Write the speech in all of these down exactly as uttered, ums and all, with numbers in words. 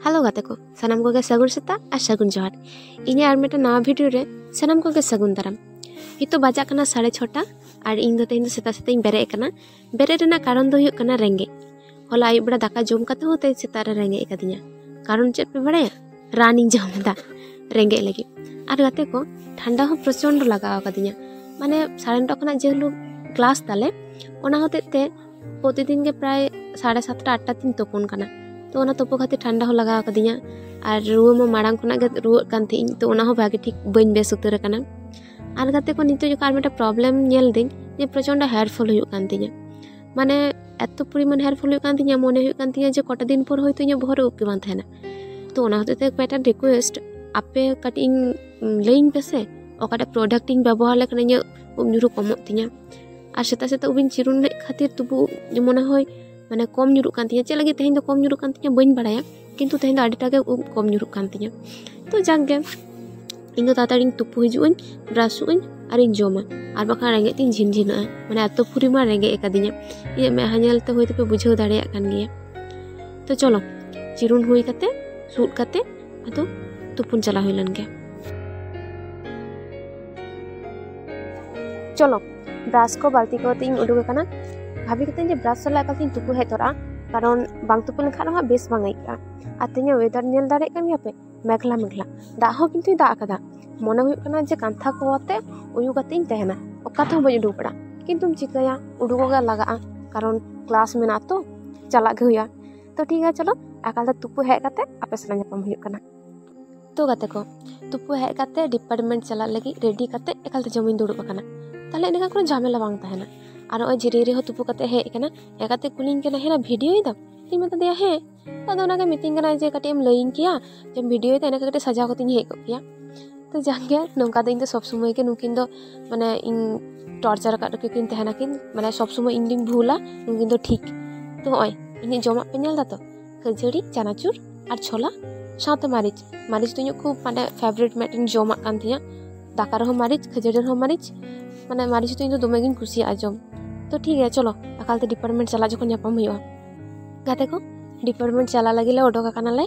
Hello ᱜᱟᱛᱮ ᱠᱚ, ᱥᱟᱱᱟᱢ ᱠᱚᱜᱮ ᱥᱟᱹᱜᱩᱱ ᱥᱮᱛᱟᱜ ᱟᱨ ᱥᱟᱹᱜᱩᱱ ᱡᱚᱦᱟᱨ᱾ ᱤᱧᱟᱹᱜ ᱟᱨ ᱢᱤᱫᱴᱟᱝ ᱱᱟᱣᱟ ᱵᱷᱤᱰᱤᱭᱳ ᱨᱮ ᱥᱟᱱᱟᱢ ᱠᱚᱜᱮ ᱥᱟᱹᱜᱩᱱ ᱫᱟᱨᱟᱢ᱾ ᱱᱤᱛᱚᱜ ᱵᱟᱡᱟᱜ ᱠᱟᱱᱟ ᱥᱟᱲᱮ ᱪᱷᱚᱴᱟ ᱟᱨ ᱤᱧ ᱫᱚ ᱛᱮᱦᱮᱧ ᱫᱚ ᱥᱮᱛᱟᱜ ᱥᱮᱛᱟᱜ ᱤᱧ ᱵᱮᱨᱮᱫ ᱟᱠᱟᱱᱟ᱾ ᱵᱮᱨᱮᱫ ᱨᱮᱱᱟᱜ ᱠᱟᱨᱚᱱ ᱫᱚ ᱦᱩᱭᱩᱜ ᱠᱟᱱᱟ ᱨᱮᱸᱜᱮᱡ᱾ ᱦᱚᱞᱟ ᱟᱹᱭᱩᱵ ᱵᱮᱲᱟ ᱫᱟᱠᱟ ᱡᱚᱢ ᱠᱟᱛᱮ ᱦᱚᱸ ᱛᱮᱦᱮᱧ ᱥᱮᱛᱟᱜ ᱨᱮ ᱨᱮᱸᱜᱮᱡ ᱟᱠᱟᱫᱤᱧᱟ᱾ ᱠᱟᱨᱚᱱ ᱪᱮᱫ ᱯᱮ ᱵᱟᱲᱟᱭᱟ? ᱨᱟᱱᱤᱧ ᱡᱚᱢ ᱮᱫᱟ ᱨᱮᱸᱜᱮᱡ ᱞᱟᱹᱜᱤᱫ᱾ ᱟᱨ ᱜᱟᱛᱮ ᱠᱚ, ᱴᱷᱟᱱᱰᱟ ᱦᱚᱸ ᱯᱨᱚᱪᱚᱱᱰᱚ ᱞᱟᱜᱟᱣ ᱟᱠᱟᱫᱤᱧᱟ᱾ ᱢᱟᱱᱮ ᱥᱟᱲᱮ ᱱᱚᱴᱟ ᱠᱷᱚᱱᱟᱜ ᱡᱮᱦᱤᱞᱳᱜ ᱠᱞᱟᱥ ᱛᱟᱞᱮ, ᱚᱱᱟ ᱦᱚᱛᱮᱡ ᱛᱮ ᱯᱨᱚᱛᱤᱫᱤᱱ ᱜᱮ ᱯᱨᱟᱭ ᱥᱟᱲᱮ ᱥᱟᱛᱴᱟ ᱟᱴᱴᱟ ᱛᱤᱧ ᱛᱩᱯᱩᱱ ᱠᱟᱱᱟ᱾ ᱛᱚ ᱚᱱᱟ ᱛᱩᱯᱩ ᱠᱷᱟᱹᱛᱤᱨ ᱴᱷᱟᱱᱰᱟ ᱦᱚᱸ ᱞᱟᱜᱟᱣ ᱟᱠᱟᱫᱤᱧᱟ᱾ ᱟᱨ ᱨᱩᱣᱟᱹ ᱢᱟ ᱢᱟᱲᱟᱝ ᱠᱷᱚᱱᱟᱜ ᱜᱮ ᱨᱩᱣᱟᱹᱜ ᱠᱟᱱ ᱛᱟᱦᱮᱸᱫ ᱤᱧ, ᱛᱚ ᱚᱱᱟ ᱦᱚᱸ ᱵᱷᱟᱜᱮ ᱴᱷᱤᱠ ᱵᱟᱹᱧ ᱵᱮᱥ ᱩᱛᱟᱹᱨ ᱟᱠᱟᱱᱟ᱾ ᱟᱨ ᱜᱟᱛᱮ ᱠᱚ, ᱱᱤᱛᱚᱜ ᱡᱚᱠᱷᱚᱱ ᱟᱨ ᱢᱤᱫᱴᱟᱝ ᱯᱨᱚᱵᱞᱮᱢ ᱧᱮᱞ ᱫᱟᱹᱧ ᱡᱮ ᱯᱨᱚᱪᱚᱱᱰᱚ ᱦᱮᱭᱟᱨ ᱯᱷᱚᱞ ᱦᱩᱭᱩᱜ ᱠᱟᱱ ᱛᱤᱧᱟ᱾ ᱢᱟᱱᱮ ᱮᱛᱚ ᱯᱚᱨᱤᱢᱟᱱ ᱦᱮᱭᱟᱨ ᱯᱷᱚᱞ ᱦᱩᱭᱩᱜ ᱠᱟᱱ ᱛᱤᱧᱟ, ᱢᱚᱱᱮ ᱦᱩᱭᱩᱜ ᱠᱟᱱ ᱛᱤᱧᱟ ᱡᱮ ᱠᱚᱴᱟ ᱫᱤᱱ ᱯᱚᱨ ᱦᱚᱭᱛᱳ ᱤᱧᱟᱹᱜ ᱵᱚᱦᱚᱜ ᱨᱮ ᱩᱵ ᱜᱮ ᱵᱟᱝ ᱛᱟᱦᱮᱱᱟ᱾ ᱛᱚ ᱚᱱᱟ ᱦᱚᱛᱮᱡ ᱛᱮ ᱢᱤᱫᱴᱟᱝ ᱨᱤᱠᱩᱭᱮᱥᱴ, ᱟᱯᱮ ᱠᱟᱹᱴᱤᱡ ᱤᱧ, ᱩᱢ, ᱞᱟᱹᱭᱟᱹᱧ ᱯᱮᱥᱮ ᱚᱠᱟᱴᱟᱜ ᱯᱨᱚᱰᱟᱠᱴ ᱤᱧ ᱵᱮᱵᱚᱦᱟᱨ ᱞᱮᱠᱷᱟᱱ ᱤᱧᱟᱹᱜ ᱩᱵ ᱧᱩᱨᱩ ᱠᱚᱢᱚᱜ ᱛᱤᱧᱟ᱾ ᱟᱨ ᱥᱮᱛᱟᱜ ᱥᱮᱛᱟᱜ ᱩᱵᱤᱧ ᱪᱤᱨᱩᱱ ᱞᱮᱫ ᱠᱷᱟᱹᱛᱤᱨ ᱛᱚᱵᱩ ᱢᱚᱱᱮ ᱦᱚᱭ ᱢᱟᱱᱮ ᱠᱚᱢ ᱧᱩᱨᱩᱜ ᱠᱟᱱ ᱛᱤᱧᱟ᱾ ᱪᱮᱫ ᱞᱟᱹᱜᱤᱫ ᱛᱮᱦᱮᱧ ᱫᱚ ᱠᱚᱢ ᱧᱩᱨᱩᱜ ᱠᱟᱱ ᱛᱤᱧᱟ ᱵᱟᱹᱧ ᱵᱟᱲᱟᱭᱟ, ᱠᱤᱱᱛᱩ ᱛᱮᱦᱮᱧ ᱫᱚ ᱟᱹᱰᱤᱴᱟ ᱜᱮ ᱩᱵ ᱠᱚᱢ ᱧᱩᱨᱩᱜ ᱠᱟᱱ ᱛᱤᱧᱟ᱾ ᱛᱚ ᱡᱟᱠ ᱜᱮ, ᱤᱧ ᱫᱚ ᱛᱟᱲᱟᱛᱟᱲᱤᱧ ᱛᱩᱯᱩ ᱦᱤᱡᱩᱜ ᱟᱹᱧ, ᱵᱨᱟᱥᱚᱜ ᱟᱹᱧ ᱟᱨᱤᱧ ᱡᱚᱢᱟ, ᱟᱨ ᱵᱟᱠᱷᱟᱱ ᱨᱮᱸᱜᱮᱡ ᱛᱤᱧ ᱡᱷᱤᱱ ᱡᱷᱤᱱᱟᱹᱜᱼᱟ᱾ ᱢᱟᱱᱮ ᱮᱛᱚ ᱯᱚᱨᱤᱢᱟᱱ ᱨᱮᱸᱜᱮᱡ ᱟᱠᱟᱫᱤᱧᱟ᱾ ᱤᱧᱟᱹᱜ ᱢᱮᱫᱦᱟ ᱧᱮᱞ ᱛᱮ ᱦᱚᱭᱛᱳ ᱯᱮ ᱵᱩᱡᱷᱟᱹᱣ ᱫᱟᱲᱮᱭᱟᱜ ᱠᱟᱱ ᱜᱮᱭᱟ᱾ ᱛᱚ ᱪᱚᱞᱚ, ᱪᱤᱨᱩᱱ ᱦᱩᱭ ᱠᱟᱛᱮ, ᱥᱩᱫ ᱠᱟᱛᱮ ᱟᱫᱚ ᱛᱩᱯᱩᱱ ᱪᱟᱞᱟᱣ ᱦᱩᱭ ᱞᱮᱱ ᱜᱮ᱾ ᱪᱚᱞᱚ, ᱵᱨᱟᱥ ᱠᱚ ᱵᱟᱹᱞᱛᱤ ᱠᱚ ᱟᱛᱮ ᱤᱧ ᱩᱰᱩᱠ ᱟᱠᱟᱱᱟ᱾ ᱵᱷᱟᱵᱤ ᱠᱟᱛᱮᱧ ᱡᱮ ᱵᱨᱟᱥ ᱥᱟᱞᱟᱜ ᱮᱠᱟᱞ ᱛᱤᱧ ᱛᱩᱯᱩ ᱦᱮᱡ ᱛᱚᱨᱟᱜᱼᱟ, ᱠᱟᱨᱚᱱ ᱵᱟᱝ ᱛᱩᱯᱩ ᱞᱮᱱᱠᱷᱟᱱ ᱦᱚᱸ ᱵᱮᱥ ᱵᱟᱝ ᱟᱹᱭᱠᱟᱹᱜᱼᱟ᱾ ᱟᱨ ᱛᱮᱦᱮᱧᱟᱜ ᱣᱮᱫᱟᱨ ᱧᱮᱞ ᱫᱟᱲᱮᱭᱟᱜ ᱠᱟᱱ ᱜᱮᱭᱟ ᱯᱮ, ᱢᱮᱜᱷᱞᱟ ᱢᱮᱜᱷᱞᱟ᱾ ᱫᱟᱜ ᱦᱚᱸ ᱠᱤᱱᱛᱩᱭ ᱫᱟᱜ ᱟᱠᱟᱫᱟ᱾ ᱢᱚᱱᱮ ᱦᱩᱭᱩᱜ ᱠᱟᱱᱟ ᱡᱮ ᱠᱟᱱᱛᱷᱟ ᱠᱚ ᱟᱛᱮ ᱩᱭᱩ ᱠᱟᱛᱮ ᱤᱧ ᱛᱟᱦᱮᱱᱟ, ᱚᱠᱟ ᱛᱮᱦᱚᱸ ᱵᱟᱹᱧ ᱩᱰᱩᱠ ᱵᱟᱲᱟᱜᱼᱟ᱾ ᱠᱤᱱᱛᱩᱢ ᱪᱤᱠᱟᱹᱭᱟ, ᱩᱰᱩᱠᱚᱜ ᱜᱮ ᱞᱟᱜᱟᱜᱼᱟ, ᱠᱟᱨᱚᱱ ᱠᱞᱟᱥ ᱢᱮᱱᱟᱜᱼᱟ ᱛᱚ, ᱪᱟᱞᱟᱜ ᱜᱮ ᱦᱩᱭᱩᱜᱼᱟ᱾ ᱛᱚ ᱴᱷᱤᱠ ᱜᱮᱭᱟ, ᱪᱚᱞᱚ ᱮᱠᱟᱞ ᱛᱮ ᱛᱩᱯᱩ ᱦᱮᱡ ᱠᱟᱛᱮ ᱟᱯᱮ ᱥᱟᱞᱟᱜ ᱧᱟᱯᱟᱢ ᱦᱩᱭᱩᱜ ᱠᱟᱱᱟ᱾ ᱛᱚ ᱜᱟᱛᱮ ᱠᱚ, ᱛᱩᱯᱩ ᱦᱮᱡ ᱠᱟᱛᱮ ᱰᱤᱯᱟᱨᱴᱢᱮᱱᱴ ᱪᱟᱞᱟᱜ ᱞᱟᱹᱜᱤᱫ ᱨᱮᱰᱤ ᱠᱟᱛᱮ ᱮᱠᱟᱞ ᱛᱮ ᱡᱚᱢᱤᱧ ᱫᱩᱲᱩᱵ ᱟᱠᱟᱱᱟ᱾ ᱛᱟᱦᱞᱮ ᱤᱱᱟᱹ ᱠᱷᱟᱱ ᱠᱳᱱᱳ ᱡᱷᱟᱢᱮᱞᱟ ᱵᱟᱝ ᱛᱟᱦᱮᱱᱟ᱾ ᱟᱨ ᱱᱚᱜᱼᱚᱭ ᱡᱤᱨᱤ ᱨᱮᱦᱚᱸ ᱛᱩᱯᱩ ᱠᱟᱛᱮ ᱦᱮᱡ ᱟᱠᱟᱱᱟ, ᱮᱸᱜᱟᱛᱮ ᱠᱩᱞᱤᱧ ᱠᱟᱱᱟ, "ᱦᱮᱸ, ᱱᱟ ᱵᱷᱤᱰᱤᱭᱳᱭ ᱫᱟᱢ?" ᱤᱧ ᱢᱮᱛᱟ ᱫᱮᱭᱟ, "ᱦᱮᱸ᱾" ᱟᱫᱚ ᱚᱱᱟᱜᱮ ᱢᱤᱛᱟᱹᱧ ᱠᱟᱱᱟ ᱡᱮ, "ᱠᱟᱹᱴᱤᱡ ᱮᱢ ᱞᱟᱹᱭᱟᱹᱧ ᱠᱮᱭᱟ ᱡᱮᱢ ᱵᱷᱤᱰᱤᱭᱳᱭ ᱫᱟ, ᱤᱱᱟᱹ ᱠᱷᱟᱱ ᱠᱟᱹᱴᱤᱡ ᱥᱟᱡᱟᱣ ᱠᱟᱛᱮᱧ ᱦᱮᱡ ᱠᱚᱜ ᱠᱮᱭᱟ᱾" ᱛᱚ ᱡᱟᱠ ᱜᱮ, ᱱᱚᱝᱠᱟ ᱫᱚ ᱤᱧ ᱫᱚ ᱥᱚᱵᱽ ᱥᱚᱢᱚᱭ ᱜᱮ ᱱᱩᱠᱤᱱ ᱫᱚ ᱢᱟᱱᱮ ᱤᱧ ᱴᱚᱨᱪᱟᱨ ᱟᱠᱟᱫ ᱨᱮᱠᱤᱱ ᱛᱟᱦᱮᱱᱟᱠᱤᱱ, ᱢᱟᱱᱮ ᱥᱚᱵᱽ ᱥᱚᱢᱚᱭ ᱤᱧ ᱫᱩᱧ ᱵᱷᱩᱞᱟ, ᱱᱩᱠᱤᱱ ᱫᱚ ᱴᱷᱤᱠ᱾ ᱛᱚ ᱦᱚᱸᱜᱼᱚᱭ ᱤᱧᱟᱹᱜ ᱡᱚᱢᱟᱜ ᱯᱮ ᱧᱮᱞ ᱫᱟ ᱛᱚ, ᱠᱷᱟᱹᱡᱟᱹᱲᱤ, ᱪᱟᱱᱟᱪᱩᱨ ᱟᱨ ᱪᱷᱳᱞᱟ ᱥᱟᱶᱛᱮ ᱢᱟᱹᱨᱤᱪ᱾ ᱢᱟᱹᱨᱤᱪ ᱫᱚ ᱤᱧᱟᱹᱜ ᱠᱷᱩᱵ ᱢᱟᱱᱮ ᱯᱷᱮᱵᱟᱨᱤᱴ ᱢᱤᱫᱴᱮᱱ ᱡᱚᱢᱟᱜ ᱠᱟᱱ ᱛᱤᱧᱟᱹ᱾ ᱫᱟᱠᱟ ᱨᱮᱦᱚᱸ ᱢᱟᱹᱨᱤᱪ, ᱠᱷᱟᱹᱡᱟᱹᱲᱤ ᱨᱮᱦᱚᱸ ᱢᱟᱹᱨᱤᱪ, ᱢᱟᱱᱮ ᱢᱟᱹᱨᱤᱪ ᱫᱚ ᱤᱧ ᱫᱚ ᱫᱚᱢᱮ ᱜᱤᱧ ᱠᱩᱥᱤᱭᱟᱜᱼᱟ ᱡᱚᱢ᱾ ᱛᱚ ᱴᱷᱤᱠ ᱜᱮᱭᱟ, ᱪᱚᱞᱚ ᱮᱠᱟᱞ ᱛᱮ ᱰᱤᱯᱟᱨᱴᱢᱮᱱᱴ ᱪᱟᱞᱟᱜ ᱡᱚᱠᱷᱚᱱ ᱧᱟᱯᱟᱢ ᱦᱩᱭᱩᱜᱼᱟ᱾ ᱜᱟᱛᱮ ᱠᱚ, ᱰᱤᱯᱟᱨᱴᱢᱮᱱᱴ ᱪᱟᱞᱟᱜ ᱞᱟᱹᱜᱤᱫ ᱞᱮ ᱚᱰᱚᱠ ᱟᱠᱟᱱᱟᱞᱮ᱾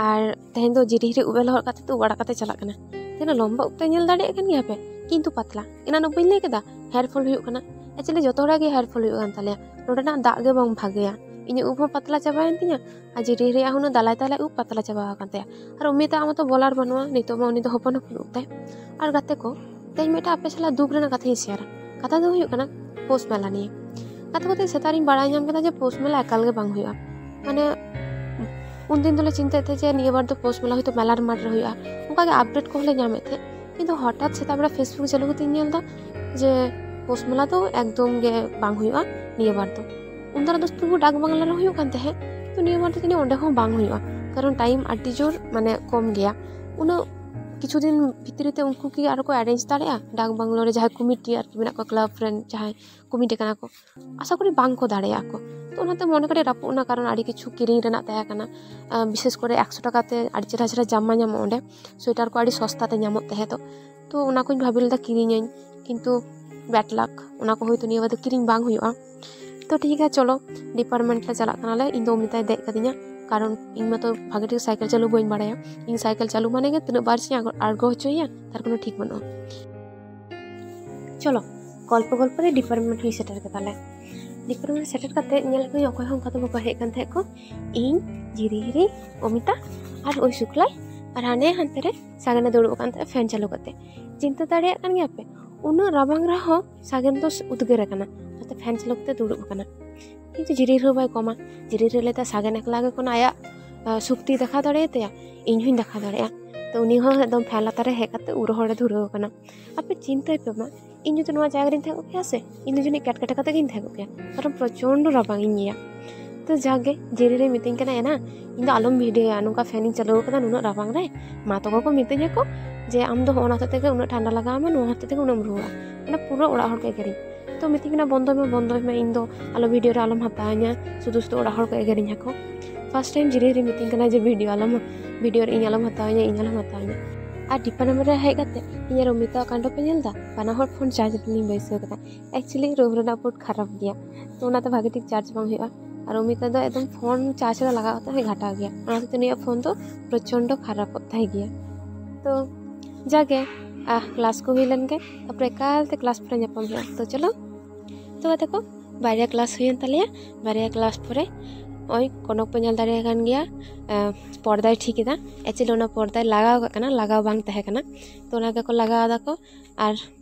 ᱟᱨ ᱛᱮᱦᱮᱧ ᱫᱚ ᱡᱤᱨᱤᱦᱤᱨᱤ ᱩᱵ ᱮ ᱞᱚᱦᱚᱫ ᱠᱟᱛᱮ ᱛᱩᱫ ᱵᱟᱲᱟ ᱠᱟᱛᱮ ᱪᱟᱞᱟᱜ ᱠᱟᱱᱟ᱾ ᱛᱤᱱᱟᱹᱜ ᱞᱚᱢᱵᱟ ᱩᱵ ᱛᱟᱭ ᱧᱮᱞ ᱫᱟᱲᱮᱭᱟᱜ ᱠᱟᱱ ᱜᱮᱭᱟ ᱯᱮ, ᱠᱤᱱᱛᱩ ᱯᱟᱛᱞᱟ᱾ ᱮᱱᱟᱱᱚᱜ ᱵᱟᱹᱧ ᱞᱟᱹᱭ ᱠᱮᱫᱟ ᱦᱮᱭᱟᱨ ᱯᱷᱚᱞ ᱦᱩᱭᱩᱜ ᱠᱟᱱᱟ᱾ ᱮᱠᱪᱩᱭᱮᱞᱤ ᱡᱚᱛᱚ ᱦᱚᱲᱟᱜ ᱜᱮ ᱦᱮᱭᱟᱨ ᱯᱷᱚᱞ ᱦᱩᱭᱩᱜ ᱠᱟᱱ ᱛᱟᱞᱮᱭᱟ᱾ ᱱᱚᱰᱮᱱᱟᱜ ᱫᱟᱜ ᱜᱮ ᱵᱟᱝ ᱵᱷᱟᱜᱮᱭᱟ᱾ ᱤᱧᱟᱹᱜ ᱩᱵ ᱦᱚᱸ ᱯᱟᱛᱞᱟ ᱪᱟᱵᱟᱭᱮᱱ ᱛᱤᱧᱟᱹ, ᱟᱨ ᱡᱤᱨᱤᱦᱤᱨᱤᱭᱟᱜ ᱦᱚᱸ ᱩᱱᱟᱹᱜ ᱫᱟᱞᱟᱭ ᱫᱟᱞᱟᱭ ᱩᱵ ᱯᱟᱛᱞᱟ ᱪᱟᱵᱟ ᱟᱠᱟᱱ ᱛᱟᱭᱟ᱾ ᱟᱨ ᱩᱢᱤᱛᱟᱜ ᱢᱟᱛᱚ ᱵᱚᱞᱟᱨ ᱵᱟᱹᱱᱩᱜᱼᱟ, ᱱᱤᱛᱚᱜ ᱢᱟ ᱩᱱᱤ ᱫᱚ ᱦᱚᱯᱚᱱ ᱦᱚᱯᱚᱱ ᱩᱵ ᱛᱟᱭ᱾ ᱟᱨ ᱜᱟᱛᱮ ᱠᱚ, ᱛᱮᱦᱮᱧ ᱢᱤᱫᱴᱟᱝ ᱟᱯᱮ ᱥᱟᱞᱟᱜ ᱫᱩᱠ ᱨᱮᱱᱟᱜ ᱠᱟᱛᱷᱟᱧ ᱥᱮᱭᱟᱨᱟ᱾ ᱠᱟᱛᱷᱟ ᱫᱚ ᱦᱩᱭᱩᱜ ᱠᱟᱱᱟ ᱯᱳᱥ ᱢᱮᱞᱟ ᱱᱤᱭᱮ᱾ ᱜᱟᱛᱮ ᱠᱚ, ᱛᱮᱦᱮᱧ ᱥᱮᱛᱟᱜ ᱨᱤᱧ ᱵᱟᱲᱟᱭ ᱧᱟᱢ ᱠᱮᱫᱟ ᱡᱮ ᱯᱳᱥ ᱢᱮᱞᱟ ᱮᱠᱟᱞ ᱜᱮ ᱵᱟᱝ ᱦᱩᱭᱩᱜᱼᱟ᱾ ᱢᱟᱱᱮ ᱩᱱᱫᱤᱱ ᱫᱚᱞᱮ ᱪᱤᱱᱛᱟᱹᱭᱮᱫ ᱛᱟᱦᱮᱸᱫ ᱡᱮ ᱱᱤᱭᱟᱹ ᱵᱟᱨ ᱫᱚ ᱯᱳᱥ ᱢᱮᱞᱟ ᱦᱚᱭᱛᱳ ᱢᱮᱞᱟᱨ ᱢᱟᱴᱷ ᱨᱮ ᱦᱩᱭᱩᱜᱼᱟ, ᱚᱱᱠᱟᱜᱮ ᱟᱯᱰᱮᱴ ᱠᱚᱦᱚᱸ ᱞᱮ ᱧᱟᱢᱮᱫ ᱛᱟᱦᱮᱸᱫ᱾ ᱠᱤᱱᱛᱩ ᱦᱚᱴᱟᱛ ᱥᱮᱛᱟᱜ ᱵᱮᱲᱟ ᱯᱷᱮᱥᱵᱩᱠ ᱪᱟᱹᱞᱩ ᱠᱟᱛᱮᱧ ᱧᱮᱞ ᱮᱫᱟ ᱡᱮ ᱯᱳᱥ ᱢᱮᱞᱟ ᱫᱚ ᱮᱠᱫᱚᱢ ᱜᱮ ᱵᱟᱝ ᱦᱩᱭᱩᱜᱼᱟ ᱱᱤᱭᱟᱹ ᱵᱟᱨ ᱫᱚ᱾ ᱩᱱ ᱫᱟᱨᱟ ᱫᱚ ᱛᱚᱵᱩ ᱰᱟᱠ ᱵᱟᱝᱞᱟ ᱨᱮ ᱦᱩᱭᱩᱜ ᱠᱟᱱ ᱛᱟᱦᱮᱸᱫ, ᱛᱚ ᱱᱤᱭᱟᱹ ᱵᱟᱨ ᱫᱚ ᱡᱟᱹᱱᱤᱡ ᱚᱸᱰᱮ ᱦᱚᱸ ᱵᱟᱝ ᱦᱩᱭᱩᱜᱼᱟ, ᱠᱟᱨᱚᱱ ᱴᱟᱭᱤᱢ ᱟᱹᱰᱤ ᱡᱳᱨ ᱢᱟᱱᱮ ᱠᱚᱢ ᱜᱮᱭᱟ᱾ ᱩᱱᱟᱹᱜ ᱠᱤᱪᱷᱩ ᱫᱤᱱ ᱵᱷᱤᱛᱨᱤ ᱛᱮ ᱩᱱᱠᱩ ᱠᱤ ᱟᱨᱚ ᱠᱚ ᱮᱨᱮᱧᱡᱽ ᱫᱟᱲᱮᱭᱟᱜᱼᱟ? ᱰᱟᱠ ᱵᱟᱝᱞᱳ ᱨᱮ ᱡᱟᱦᱟᱸᱭ ᱠᱚᱢᱤᱴᱤ ᱟᱨᱠᱤ ᱢᱮᱱᱟᱜ ᱠᱚᱣᱟ, ᱠᱞᱟᱵᱽ ᱨᱮᱱ ᱡᱟᱦᱟᱸᱭ ᱠᱚᱢᱤᱴᱤ ᱠᱟᱱᱟ ᱠᱚ, ᱟᱥᱟ ᱠᱚᱨᱤ ᱵᱟᱝ ᱠᱚ ᱫᱟᱲᱮᱭᱟᱜᱼᱟ ᱠᱚ᱾ ᱛᱚ ᱚᱱᱟᱛᱮ ᱢᱚᱱᱮ ᱠᱟᱹᱴᱤᱡ ᱨᱟᱹᱯᱩᱫ ᱮᱱᱟ, ᱠᱟᱨᱚᱱ ᱟᱹᱰᱤ ᱠᱤᱪᱷᱩ ᱠᱤᱨᱤᱧ ᱨᱮᱱᱟᱜ ᱛᱟᱦᱮᱸ ᱠᱟᱱᱟ᱾ ᱟᱨ ᱵᱤᱥᱮᱥ ᱠᱚᱨᱮ ᱮᱠᱥᱚ ᱴᱟᱠᱟ ᱛᱮ ᱟᱹᱰᱤ ᱪᱮᱦᱨᱟ ᱪᱮᱦᱨᱟ ᱡᱟᱢᱟ ᱧᱟᱢᱚᱜᱼᱟ ᱚᱸᱰᱮ, ᱥᱳᱭᱮᱴᱟᱨ ᱠᱚ ᱟᱹᱰᱤ ᱥᱚᱥᱛᱟ ᱛᱮ ᱧᱟᱢᱚᱜ ᱛᱟᱦᱮᱸᱫ᱾ ᱛᱚ ᱚᱱᱟ ᱠᱚᱧ ᱵᱷᱟᱵᱤ ᱞᱮᱫᱟ ᱠᱤᱨᱤᱧᱟᱹᱧ, ᱠᱤᱱᱛᱩ ᱵᱮᱰ ᱞᱟᱠ, ᱚᱱᱟ ᱠᱚ ᱦᱳᱭᱛᱳ ᱱᱤᱭᱟᱹ ᱵᱟᱨ ᱫᱚ ᱠᱤᱨᱤᱧ ᱵᱟᱝ ᱦᱩᱭᱩᱜᱼᱟ᱾ ᱛᱚ ᱴᱷᱤᱠ ᱜᱮᱭᱟ, ᱪᱚᱞᱚ ᱰᱤᱯᱟᱨᱴᱢᱮᱱᱴ ᱞᱮ ᱪᱟᱞᱟᱜ ᱠᱟᱱᱟᱞᱮ᱾ ᱤᱧ ᱫᱚ ᱚᱢᱤᱛᱟᱭ ᱫᱮᱡ ᱠᱟᱫᱤᱧᱟ, ᱠᱟᱨᱚᱱ ᱤᱧ ᱢᱟᱛᱚ ᱵᱷᱟᱜᱮ ᱴᱷᱤᱠ ᱥᱟᱭᱠᱮᱞ ᱪᱟᱹᱞᱩ ᱵᱟᱹᱧ ᱵᱟᱲᱟᱭᱟ᱾ ᱤᱧ ᱥᱟᱭᱠᱮᱞ ᱪᱟᱹᱞᱩ ᱢᱟᱱᱮ ᱜᱮ ᱛᱤᱱᱟᱹᱜ ᱵᱟᱨ ᱪᱚᱧ ᱟᱬᱜᱚ ᱦᱚᱪᱚᱭᱮᱭᱟ, ᱛᱟᱨ ᱠᱳᱱᱳ ᱴᱷᱤᱠ ᱵᱟᱹᱱᱩᱜᱼᱟ᱾ ᱪᱚᱞᱚ, ᱜᱚᱞᱯᱚ ᱜᱚᱞᱯᱚ ᱛᱮ ᱰᱤᱯᱟᱨᱴᱢᱮᱱᱴ ᱦᱚᱸᱧ ᱥᱮᱴᱮᱨ ᱠᱮᱫᱟᱞᱮ᱾ ᱰᱤᱯᱟᱨᱴᱢᱮᱱᱴ ᱥᱮᱴᱮᱨ ᱠᱟᱛᱮ ᱧᱮᱞ ᱠᱚᱧ ᱚᱠᱚᱭ ᱦᱚᱸ ᱚᱱᱠᱟ ᱫᱚ ᱵᱟᱠᱚ ᱦᱮᱡ ᱠᱟᱱ ᱛᱟᱦᱮᱸᱫ ᱠᱚ᱾ ᱤᱧ, ᱡᱤᱨᱤ ᱦᱤᱨᱤ, ᱚᱢᱤᱛᱟ ᱟᱨ ᱳᱭ ᱥᱩᱠᱞᱟᱞ ᱟᱨ ᱦᱟᱱᱮ ᱦᱟᱱᱛᱮ ᱨᱮ ᱥᱟᱜᱮᱱᱮ ᱫᱩᱲᱩᱵ ᱟᱠᱟᱱ ᱛᱟᱦᱮᱸᱫ ᱯᱷᱮᱱ ᱪᱟᱹᱞᱩ ᱠᱟᱛᱮ᱾ ᱪᱤᱱᱛᱟᱹ ᱫᱟᱲᱮᱭᱟᱜ ᱠᱟᱱ ᱜᱮᱭᱟ ᱯᱮ, ᱩᱱᱟᱹᱜ ᱨᱟᱵᱟᱝ ᱨᱮᱦᱚᱸ ᱥᱟᱜᱮᱱ ᱫᱚ ᱩᱫᱽᱜᱟᱹᱨ ᱟᱠᱟᱱᱟ, ᱚᱱᱟᱛᱮ ᱯᱷᱮᱱ ᱪᱟᱹᱞᱩ ᱠᱟᱛᱮ ᱫᱩᱲᱩᱵ ᱟᱠᱟᱱᱟ᱾ ᱠᱤᱱᱛᱩ ᱡᱤᱨᱤ ᱦᱤᱨᱤ ᱦᱚᱸ ᱵᱟᱭ ᱠᱚᱢᱟ᱾ ᱡᱤᱨᱤ ᱦᱤᱨᱤ ᱞᱟᱹᱭ ᱫᱟ ᱥᱟᱜᱮᱱ ᱮᱠᱞᱟ ᱜᱮ ᱠᱳᱱᱳ ᱟᱭᱟᱜ, ᱟ, ᱥᱚᱠᱛᱤ ᱫᱮᱠᱷᱟᱣ ᱫᱟᱲᱮᱭᱟᱛᱟᱭᱟ, ᱤᱧ ᱦᱚᱸᱧ ᱫᱮᱠᱷᱟᱣ ᱫᱟᱲᱮᱭᱟᱜᱼᱟ᱾ ᱛᱚ ᱩᱱᱤ ᱦᱚᱸ ᱮᱠᱫᱚᱢ ᱯᱷᱮᱱ ᱞᱟᱛᱟᱨ ᱨᱮ ᱦᱮᱡ ᱠᱟᱛᱮ ᱩᱵ ᱨᱚᱦᱚᱲ ᱮ ᱫᱷᱩᱨᱟᱹᱣ ᱟᱠᱟᱱᱟ᱾ ᱟᱯᱮ ᱪᱤᱱᱛᱟᱹᱭ ᱯᱮ ᱢᱟ, ᱤᱧ ᱡᱩᱫᱤ ᱱᱚᱣᱟ ᱡᱟᱭᱜᱟ ᱨᱤᱧ ᱛᱟᱦᱮᱸ ᱠᱚᱜ ᱠᱮᱭᱟ ᱥᱮ, ᱤᱧ ᱫᱚ ᱡᱟᱹᱱᱤᱡ ᱠᱮᱴ ᱠᱮᱴ ᱠᱟᱛᱮ ᱜᱤᱧ ᱛᱟᱦᱮᱸ ᱠᱚᱜ ᱠᱮᱭᱟ, ᱠᱟᱨᱚᱱ ᱯᱨᱚᱪᱚᱱᱰᱚ ᱨᱟᱵᱟᱝ ᱤᱧ ᱤᱭᱟᱹᱭᱟ᱾ ᱛᱚ ᱡᱟᱜᱮ ᱡᱤᱨᱤ ᱨᱮ ᱢᱤᱛᱟᱹᱧ ᱠᱟᱱᱟ, "ᱮᱱᱟ, ᱤᱧ ᱫᱚ ᱟᱞᱚᱢ ᱵᱷᱤᱰᱤᱭᱳᱭᱟ, ᱱᱚᱝᱠᱟ ᱯᱷᱮᱱ ᱤᱧ ᱪᱟᱹᱞᱩ ᱟᱠᱟᱫᱟ ᱱᱩᱱᱟᱹᱜ ᱨᱟᱵᱟᱝ ᱨᱮ, ᱢᱟ ᱛᱟᱠᱚ ᱠᱚ ᱢᱤᱛᱟᱹᱧᱟ ᱠᱚ ᱡᱮ ᱟᱢ ᱫᱚ ᱦᱚᱸᱜᱼᱚ ᱱᱟ ᱦᱚᱛᱮᱡ ᱛᱮᱜᱮ ᱩᱱᱟᱹᱜ ᱴᱷᱟᱱᱰᱟ ᱞᱟᱜᱟᱣ ᱟᱢᱟ, ᱱᱚᱣᱟ ᱦᱚᱛᱮᱡ ᱛᱮᱜᱮ ᱩᱱᱟᱹᱜ ᱮᱢ ᱨᱩᱣᱟᱹᱜᱼᱟ", ᱢᱟᱱᱮ ᱯᱩᱨᱟᱹ ᱚᱲᱟᱜ ᱦᱚᱲ ᱠᱚ ᱮᱜᱮᱨᱤᱧ᱾ ᱛᱚ ᱢᱤᱛᱟᱹᱧ ᱠᱟᱱᱟ, "ᱵᱚᱱᱫᱚᱭ ᱢᱮ, ᱵᱚᱱᱫᱚᱭ ᱢᱮ, ᱤᱧ ᱫᱚ ᱟᱞᱚ ᱵᱷᱤᱰᱤᱭᱳ ᱨᱮ ᱟᱞᱚᱢ ᱦᱟᱛᱟᱣᱤᱧᱟ, ᱥᱩᱫᱷᱩ ᱥᱩᱫᱷᱩ ᱚᱲᱟᱜ ᱦᱚᱲ ᱠᱚ ᱮᱜᱮᱨᱤᱧᱟ ᱠᱚ᱾" ᱯᱷᱟᱥᱴ ᱴᱟᱭᱤᱢ ᱡᱤᱨᱤ ᱦᱤᱨᱤ ᱢᱤᱛᱟᱹᱧ ᱠᱟᱱᱟ ᱡᱮ ᱵᱷᱤᱰᱤᱭᱳ ᱟᱞᱚᱢ, ᱵᱷᱤᱰᱤᱭᱳ ᱨᱮ ᱤᱧ ᱟᱞᱚᱢ ᱦᱟᱛᱟᱣᱤᱧᱟ, ᱤᱧ ᱟᱞᱚᱢ ᱦᱟᱛᱟᱣᱤᱧᱟ᱾ ᱟᱨ ᱰᱤᱯᱟᱨᱴᱢᱮᱱᱴ ᱨᱮ ᱦᱮᱡ ᱠᱟᱛᱮ ᱤᱧ ᱟᱨ ᱚᱢᱤᱛᱟ ᱠᱟᱱᱰᱚ ᱯᱮ ᱧᱮᱞ ᱮᱫᱟ, ᱵᱟᱱᱟ ᱦᱚᱲ ᱯᱷᱳᱱ ᱪᱟᱨᱡᱽ ᱨᱮᱞᱤᱧ ᱵᱟᱹᱭᱥᱟᱹᱣ ᱠᱟᱫᱟ᱾ ᱮᱠᱪᱩᱭᱮᱞᱤ ᱨᱩᱢ ᱨᱮᱱᱟᱜ ᱯᱳᱨᱴ ᱠᱷᱟᱨᱟᱯ ᱜᱮᱭᱟ, ᱛᱚ ᱚᱱᱟᱛᱮ ᱵᱷᱟᱜᱮ ᱴᱷᱤᱠ ᱪᱟᱨᱡᱽ ᱵᱟᱝ ᱦᱩᱭᱩᱜᱼᱟ᱾ ᱟᱨ ᱩᱢᱤᱛᱟ ᱫᱚ ᱮᱠᱫᱚᱢ ᱯᱷᱳᱱ ᱪᱟᱨᱡᱽ ᱨᱮ ᱞᱟᱜᱟᱣ ᱠᱟᱛᱮ ᱦᱚᱸᱭ ᱜᱷᱟᱴᱟᱣ ᱜᱮᱭᱟ᱾ ᱚᱱᱟ ᱦᱚᱛᱮᱡ ᱛᱮ ᱩᱱᱤᱭᱟᱜ ᱯᱷᱳᱱ ᱫᱚ ᱯᱨᱚᱪᱚᱱᱰᱚ ᱠᱷᱟᱨᱟᱯᱚᱜ ᱛᱟᱭ ᱜᱮᱭᱟ᱾ ᱛᱚ ᱡᱟᱜᱮ, ᱟᱦ, ᱠᱞᱟᱥ ᱠᱚ ᱦᱩᱭ ᱞᱮᱱ ᱜᱮ, ᱛᱟᱨᱯᱚᱨᱮ ᱮᱠᱟᱞ ᱛᱮ ᱠᱞᱟᱥ ᱯᱚᱨᱮ ᱧᱟᱯᱟᱢ ᱦᱩᱭᱩᱜᱼᱟ᱾ ᱛᱚ ᱪᱚᱞᱚ, ᱛᱚ ᱜᱟᱛᱮ ᱠᱚ, ᱵᱟᱨᱭᱟ ᱠᱞᱟᱥ ᱦᱩᱭᱮᱱ ᱛᱟᱞᱮᱭᱟ᱾ ᱵᱟᱨᱭᱟ ᱠᱞᱟᱥ ᱯᱚᱨᱮ ᱱᱚᱜᱼᱚᱭ ᱠᱚᱱᱚᱠ ᱯᱮ ᱧᱮᱞ ᱫᱟᱲᱮᱭᱟᱜ ᱠᱟᱱ ᱜᱮᱭᱟ, ᱟᱦ, ᱯᱚᱨᱫᱟᱭ ᱴᱷᱤᱠ ᱮᱫᱟ᱾ ᱮᱠᱪᱩᱭᱮᱞᱤ ᱚᱱᱟ ᱯᱚᱨᱫᱟᱭ ᱞᱟᱜᱟᱣ ᱠᱟᱜ ᱠᱟᱱᱟ, ᱞᱟᱜᱟᱣ ᱵᱟᱝ ᱛᱟᱦᱮᱸ ᱠᱟᱱᱟ᱾ ᱛᱚ ᱚᱱᱟ ᱜᱮᱠᱚ ᱞᱟᱜᱟᱣ ᱫᱟᱠᱚ, ᱟᱨ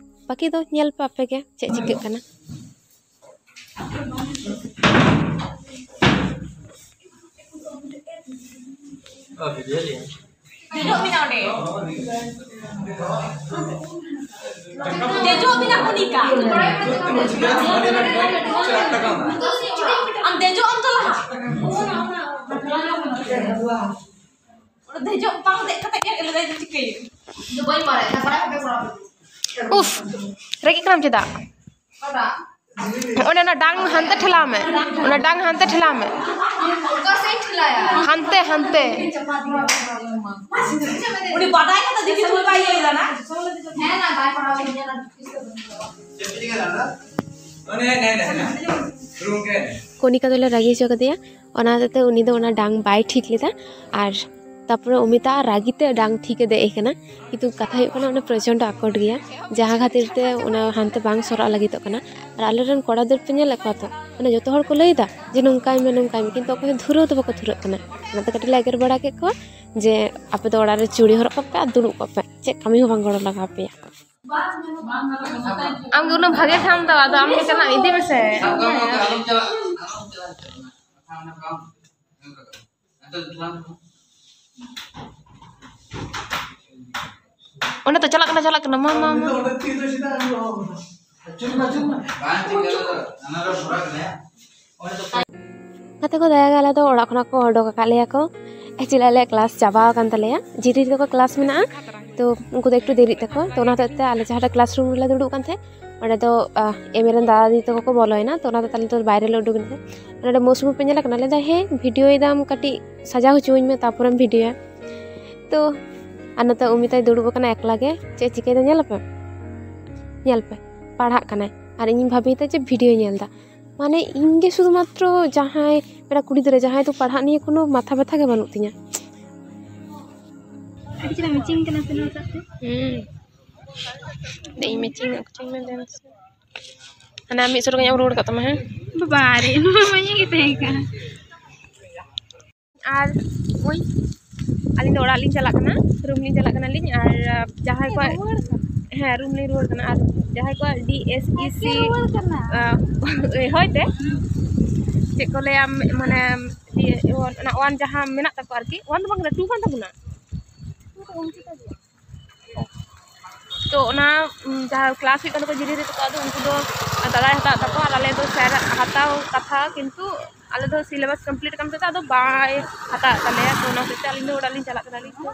ᱵᱟᱹᱠᱤ ᱫᱚ ᱧᱮᱞ ᱯᱮ ᱟᱯᱮ ᱜᱮ ᱪᱮᱫ ᱪᱤᱠᱟᱹᱜ ᱠᱟᱱᱟ᱾ ᱫᱮᱡᱚᱜ ᱢᱮᱱᱟᱜ ᱚᱸᱰᱮ᱾ ᱫᱮᱡᱚᱜ ᱢᱮᱱᱟᱜ ᱢᱚᱱᱤᱠᱟ᱾ ᱟᱢ ᱫᱮᱡᱚᱜ ᱟᱢ ᱛᱚ ᱞᱟᱦᱟ᱾ ᱚᱸᱰᱮ ᱫᱮᱡᱚᱜ ᱵᱟᱝ ᱫᱮᱡ ᱠᱟᱛᱮ ᱜᱮ ᱞᱟᱹᱭ ᱫᱟᱭ ᱪᱤᱠᱟᱹᱭ? ᱤᱧ ᱫᱚ ᱵᱟᱹᱧ ᱵᱟᱲᱟᱭᱟ, ᱵᱟᱲᱟᱭ ᱠᱟᱛᱮ ᱠᱚᱨᱟᱣ ᱠᱮᱫᱟ᱾ ᱩᱯᱷ, ᱨᱟᱹᱜᱤᱜ ᱠᱟᱱᱟᱢ ᱪᱮᱫᱟᱜ? ᱚᱠᱟᱴᱟᱜ? ᱚᱱᱮ ᱚᱱᱟ ᱰᱟᱝ ᱦᱟᱱᱛᱮ ᱴᱷᱮᱞᱟᱣ ᱢᱮ, ᱚᱱᱟ ᱰᱟᱝ ᱦᱟᱱᱛᱮ ᱴᱷᱮᱞᱟᱣ ᱢᱮ᱾ ᱚᱠᱟ ᱥᱮᱫ ᱤᱧ ᱴᱷᱮᱞᱟᱭᱟ? ᱦᱟᱱᱛᱮ, ᱦᱟᱱᱛᱮ᱾ ᱩᱱᱤ ᱵᱟᱰᱟᱭ ᱠᱟᱛᱮ ᱫᱤᱠᱤ ᱪᱷᱩᱲᱤ ᱵᱟᱭ ᱤᱭᱟᱹᱭ ᱫᱟ ᱱᱟ? ᱦᱮᱸ ᱱᱟ, ᱵᱟᱭ ᱯᱟᱲᱦᱟᱣ ᱠᱟᱫᱤᱧᱟ ᱱᱟ᱾ ᱠᱚᱱᱤᱠᱟ ᱫᱚᱞᱮ ᱨᱟᱹᱜᱤ ᱦᱚᱪᱚ ᱠᱟᱫᱮᱭᱟ, ᱚᱱᱟ ᱦᱚᱛᱮᱡ ᱛᱮ ᱩᱱᱤ ᱫᱚ ᱚᱱᱟ ᱰᱟᱝ ᱵᱟᱭ ᱴᱷᱤᱠ ᱞᱮᱫᱟ᱾ ᱟᱨ ᱛᱟᱨᱯᱚᱨᱮ ᱩᱢᱤᱛᱟ ᱨᱟᱹᱜᱤ ᱛᱮ ᱰᱟᱝ ᱴᱷᱤᱠ ᱮ ᱫᱮᱡ ᱟᱠᱟᱱᱟ, ᱠᱤᱱᱛᱩ ᱠᱟᱛᱷᱟ ᱦᱩᱭᱩᱜ ᱠᱟᱱᱟ ᱚᱱᱟ ᱯᱨᱚᱪᱚᱱᱰᱚ ᱟᱠᱚᱴ ᱜᱮᱭᱟ, ᱡᱟᱦᱟᱸ ᱠᱷᱟᱹᱛᱤᱨ ᱛᱮ ᱚᱱᱟ ᱦᱟᱱᱛᱮ ᱵᱟᱝ ᱥᱚᱨᱟᱜ ᱞᱟᱹᱜᱤᱫᱚᱜ ᱠᱟᱱᱟ᱾ ᱟᱨ ᱟᱞᱮᱨᱮᱱ ᱠᱚᱲᱟ ᱜᱤᱫᱟᱹᱨ ᱯᱮ ᱧᱮᱞᱮᱫ ᱠᱚᱣᱟ ᱛᱚ, ᱢᱟᱱᱮ ᱡᱚᱛᱚ ᱦᱚᱲ ᱠᱚ ᱞᱟᱹᱭᱫᱟ ᱡᱮ ᱱᱚᱝᱠᱟᱭ ᱢᱮ, ᱱᱚᱝᱠᱟᱭ ᱢᱮ, ᱠᱤᱱᱛᱩ ᱚᱠᱚᱭ ᱦᱚᱸ ᱫᱷᱩᱨᱟᱹᱣ ᱫᱚ ᱵᱟᱠᱚ ᱫᱷᱩᱨᱟᱹᱜ ᱠᱟᱱᱟ᱾ ᱚᱱᱟᱛᱮ ᱠᱟᱹᱴᱤᱡ ᱞᱮ ᱮᱜᱮᱨ ᱵᱟᱲᱟ ᱠᱮᱫ ᱠᱚᱣᱟ ᱡᱮ ᱟᱯᱮ ᱫᱚ ᱚᱲᱟᱜ ᱨᱮ ᱪᱩᱲᱤ ᱦᱚᱨᱚᱜ ᱠᱟᱜ ᱯᱮ ᱟᱨ ᱫᱩᱲᱩᱵ ᱠᱚᱜ ᱯᱮ, ᱪᱮᱫ ᱠᱟᱹᱢᱤ ᱦᱚᱸ ᱵᱟᱝ ᱜᱚᱲᱚ ᱞᱟᱜᱟᱣ ᱯᱮᱭᱟ᱾ ᱟᱢ ᱜᱮ ᱩᱱᱟᱹᱜ ᱵᱷᱟᱜᱮ ᱠᱷᱟᱱ ᱫᱚ, ᱟᱫᱚ ᱟᱢ ᱜᱮ ᱪᱟᱞᱟᱜ ᱤᱫᱤ ᱢᱮᱥᱮ᱾ ᱚᱸᱰᱮ ᱛᱚ ᱪᱟᱞᱟᱜ ᱠᱟᱱᱟ, ᱪᱟᱞᱟᱜ ᱠᱟᱱᱟ, ᱢᱟ, ᱢᱟ, ᱢᱟ᱾ ᱜᱟᱛᱮ ᱠᱚ ᱫᱟᱭᱟ ᱜᱮ ᱟᱞᱮ ᱫᱚ ᱚᱲᱟᱜ ᱠᱷᱚᱱᱟᱜ ᱠᱚ ᱚᱰᱚᱠ ᱟᱠᱟᱫ ᱞᱮᱭᱟ ᱠᱚ᱾ Actually ᱟᱞᱮᱭᱟᱜ ᱠᱞᱟᱥ ᱪᱟᱵᱟ ᱟᱠᱟᱱ ᱛᱟᱞᱮᱭᱟ, ᱡᱤᱨᱤ ᱛᱟᱠᱚ ᱠᱞᱟᱥ ᱢᱮᱱᱟᱜᱼᱟ, ᱛᱚ ᱩᱱᱠᱩ ᱫᱚ ᱮᱠᱴᱩ ᱫᱮᱨᱤᱜ ᱛᱟᱠᱚ᱾ ᱛᱚ ᱚᱱᱟ ᱦᱚᱛᱮᱡ ᱛᱮ ᱟᱞᱮ ᱡᱟᱦᱟᱸᱴᱟᱜ ᱠᱞᱟᱥ ᱨᱩᱢ ᱨᱮᱞᱮ ᱫᱩᱲᱩᱵ ᱠᱟᱱ ᱛᱟᱦᱮᱸᱫ, ᱚᱸᱰᱮ ᱫᱚ, ᱟᱦ, ᱮᱢ ᱮ ᱨᱮᱱ ᱫᱟᱫᱟ ᱫᱤᱫᱤ ᱛᱟᱠᱚ ᱠᱚ ᱵᱚᱞᱚᱭᱮᱱᱟ᱾ ᱛᱚ ᱚᱱᱟ ᱦᱚᱛᱮᱡ ᱛᱮ ᱟᱞᱮ ᱫᱚ ᱵᱟᱭᱨᱮ ᱞᱮ ᱩᱰᱩᱠ ᱮᱱ ᱛᱟᱦᱮᱸᱫ᱾ ᱚᱸᱰᱮ ᱢᱳᱥᱩᱢᱤ ᱯᱮ ᱧᱮᱞ ᱠᱟᱱᱟ? ᱞᱟᱹᱭ ᱫᱟ, "ᱦᱮᱸ, ᱵᱷᱤᱰᱤᱭᱳᱭ ᱫᱟᱢ, ᱠᱟᱹᱴᱤᱡ ᱥᱟᱡᱟᱣ ᱦᱚᱪᱚᱣᱟᱹᱧ ᱢᱮ, ᱛᱟᱨᱯᱚᱨᱮᱢ ᱵᱷᱤᱰᱤᱭᱳᱭᱟ᱾" ᱛᱚ ᱟᱨ ᱱᱚᱛᱮ ᱩᱢᱤᱛᱟᱭ ᱫᱩᱲᱩᱵ ᱟᱠᱟᱱᱟ ᱮᱠᱞᱟ ᱜᱮ᱾ ᱪᱮᱫ ᱮ ᱪᱤᱠᱟᱹᱭᱮᱫᱟ ᱧᱮᱞ ᱟᱯᱮ? ᱧᱮᱞ ᱯᱮ, ᱯᱟᱲᱦᱟᱜ ᱠᱟᱱᱟᱭ ᱟᱨ ᱤᱧᱤᱧ ᱵᱷᱟᱵᱤᱭᱮᱫᱟ ᱡᱮ ᱵᱷᱤᱰᱤᱭᱳᱭ ᱧᱮᱞ ᱮᱫᱟ᱾ ᱢᱟᱱᱮ ᱤᱧ ᱜᱮ ᱥᱩᱫᱷᱩ ᱢᱟᱛᱨᱚ ᱡᱟᱦᱟᱸᱭ ᱢᱤᱫᱴᱟᱝ ᱠᱩᱲᱤ ᱜᱤᱫᱽᱨᱟᱹ ᱡᱟᱦᱟᱸᱭ ᱫᱚ ᱯᱟᱲᱦᱟᱜ ᱱᱤᱭᱮ ᱠᱳᱱᱳ ᱢᱟᱛᱷᱟ ᱵᱮᱛᱷᱟ ᱜᱮ ᱵᱟᱹᱱᱩᱜ ᱛᱤᱧᱟᱹ᱾ ᱟᱹᱰᱤ ᱪᱮᱦᱨᱟ ᱢᱮᱪᱤᱝ ᱠᱟᱱᱟ ᱥᱮ ᱱᱚᱣᱟ ᱥᱟᱶᱛᱮ? ᱦᱩᱸ᱾ ᱫᱮᱭ ᱢᱮᱪᱤᱝ ᱟᱜ ᱠᱚᱪᱚᱧ ᱢᱮ ᱫᱮᱱ ᱥᱮ᱾ ᱦᱟᱱᱟ ᱢᱤᱫ ᱥᱚ ᱴᱟᱠᱟᱧ ᱮᱢ ᱨᱩᱣᱟᱹᱲ ᱠᱟᱜ ᱛᱟᱢᱟ, ᱦᱮᱸ? ᱵᱟᱵᱟ ᱨᱮ, ᱱᱚᱣᱟ ᱢᱟ ᱤᱧᱟᱹᱜ ᱜᱮ ᱛᱟᱦᱮᱸ ᱠᱟᱱᱟ᱾ ᱟᱨ ᱳᱭ ᱟᱹᱞᱤᱧ ᱫᱚ ᱚᱲᱟᱜ ᱞᱤᱧ ᱪᱟᱞᱟᱜ ᱠᱟᱱᱟ, ᱨᱩᱢ ᱞᱤᱧ ᱪᱟᱞᱟᱜ ᱠᱟᱱᱟᱞᱤᱧ᱾ ᱟᱨ ᱡᱟᱦᱟᱸᱭ ᱠᱚᱣᱟᱜ, ᱦᱮᱸ, ᱨᱩᱢ ᱞᱤᱧ ᱨᱩᱣᱟᱹᱲ ᱠᱟᱱᱟ᱾ ᱟᱨ ᱡᱟᱦᱟᱸᱭ ᱠᱚᱣᱟᱜ ᱰᱤ ᱮᱥ ᱤ ᱥᱤ, ᱨᱩᱣᱟᱹᱲ ᱠᱟᱱᱟ᱾ ᱟᱸ, ᱦᱳᱭ ᱛᱮ, ᱪᱮᱫ ᱠᱚ ᱞᱟᱹᱭᱟ, ᱢᱟᱱᱮ, ᱤᱭᱟᱹ, ᱚᱱᱟ ᱚᱣᱟᱱ ᱡᱟᱦᱟᱸ ᱢᱮᱱᱟᱜ ᱛᱟᱠᱚᱣᱟ ᱟᱨᱠᱤ, ᱚᱣᱟᱱ ᱫᱚ ᱵᱟᱝ ᱠᱟᱱᱟ, ᱴᱩ ᱠᱟᱱ ᱛᱟᱵᱚᱱᱟ᱾ ᱛᱚ ᱚᱱᱟ, ᱩᱢ, ᱡᱟᱦᱟᱸ ᱠᱞᱟᱥ ᱦᱩᱭᱩᱜ ᱠᱟᱱ ᱛᱟᱠᱚᱣᱟ ᱡᱤᱨᱤ ᱛᱟᱠᱚ, ᱟᱫᱚ ᱩᱱᱠᱩ ᱫᱚ ᱫᱟᱫᱟᱭ ᱦᱟᱛᱟᱣ ᱛᱟᱠᱚᱣᱟ, ᱟᱨ ᱟᱞᱮ ᱫᱚ ᱥᱮᱨ ᱦᱟᱛᱟᱣ ᱠᱟᱛᱷᱟ, ᱠᱤᱱᱛᱩ ᱟᱞᱮ ᱫᱚ ᱥᱤᱞᱮᱵᱟᱥ ᱠᱚᱢᱯᱞᱤᱴ ᱟᱠᱟᱱ ᱛᱟᱞᱮᱭᱟ, ᱟᱫᱚ ᱵᱟᱭ ᱦᱟᱛᱟᱣᱮᱫ ᱛᱟᱞᱮᱭᱟ᱾ ᱛᱚ ᱚᱱᱟ ᱦᱚᱛᱮᱡ ᱛᱮ ᱟᱹᱞᱤᱧ ᱫᱚ ᱚᱲᱟᱜ ᱞᱤᱧ ᱪᱟᱞᱟᱜ ᱠᱟᱱᱟᱞᱤᱧ᱾ ᱛᱚ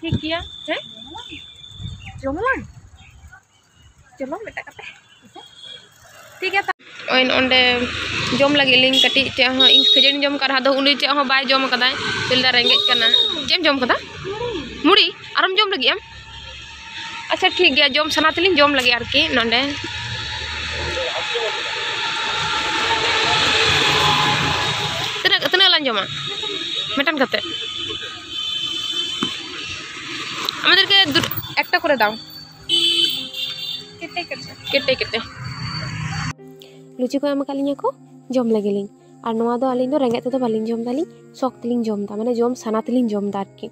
ᱴᱷᱤᱠ ᱜᱮᱭᱟ, ᱦᱮᱸ, ᱡᱚᱢ ᱟᱞᱟᱝ, ᱡᱚᱢ ᱟᱞᱟᱝ ᱢᱤᱫᱴᱟᱝ ᱠᱟᱛᱮ, ᱴᱷᱤᱠ ᱜᱮᱭᱟ᱾ ᱛᱟ- ᱳᱭ ᱱᱚᱸᱰᱮ ᱡᱚᱢ ᱞᱟᱹᱜᱤᱫ ᱞᱤᱧ ᱠᱟᱹᱴᱤᱡ, ᱪᱮᱫ ᱦᱚᱸ, ᱤᱧ ᱠᱷᱟᱹᱡᱟᱹᱲᱤᱧ ᱡᱚᱢ ᱠᱟᱜ ᱨᱮᱦᱚᱸ, ᱟᱫᱚ ᱩᱱᱤ ᱪᱮᱫ ᱦᱚᱸ ᱵᱟᱭ ᱡᱚᱢ ᱠᱟᱫᱟᱭ, ᱪᱮᱫ ᱞᱮᱠᱟ ᱨᱮᱸᱜᱮᱡ ᱠᱟᱱᱟ᱾ ᱪᱮᱫ ᱮᱢ ᱡᱚᱢ ᱠᱟᱫᱟ? ᱢᱩᱲᱤ᱾ ᱟᱨᱚᱢ ᱡᱚᱢ ᱞᱟᱹᱜᱤᱫ ᱟᱢ? ᱟᱪᱪᱷᱟ, ᱴᱷᱤᱠ ᱜᱮᱭᱟ, ᱡᱚᱢ ᱥᱟᱱᱟ ᱛᱮᱞᱤᱧ ᱡᱚᱢ ᱞᱟᱹᱜᱤᱫ ᱟᱨᱠᱤ ᱱᱚᱸᱰᱮ᱾ ᱛᱤᱱᱟᱹᱜ, ᱛᱤᱱᱟᱹᱜ ᱞᱟᱝ ᱡᱚᱢᱟ? ᱢᱤᱫᱴᱟᱝ ᱠᱟᱛᱮ᱾ আমাদেরকে দু-, একটা করে দাও। কেটে কেটে। কেটে কেটে। ᱞᱩᱪᱤ ᱠᱚ ᱮᱢ ᱟᱠᱟᱫ ᱞᱤᱧᱟ ᱠᱚ, ᱡᱚᱢ ᱞᱟᱹᱜᱤᱫ ᱞᱤᱧ᱾ ᱟᱨ ᱱᱚᱣᱟ ᱫᱚ ᱟᱹᱞᱤᱧ ᱫᱚ ᱨᱮᱸᱜᱮᱡ ᱛᱮᱫᱚ ᱵᱟᱹᱞᱤᱧ ᱡᱚᱢ ᱫᱟᱞᱤᱧ, ᱥᱚᱠ ᱛᱮᱞᱤᱧ ᱡᱚᱢ ᱫᱟ, ᱢᱟᱱᱮ ᱡᱚᱢ ᱥᱟᱱᱟ ᱛᱮᱞᱤᱧ ᱡᱚᱢ ᱫᱟ ᱟᱨᱠᱤ᱾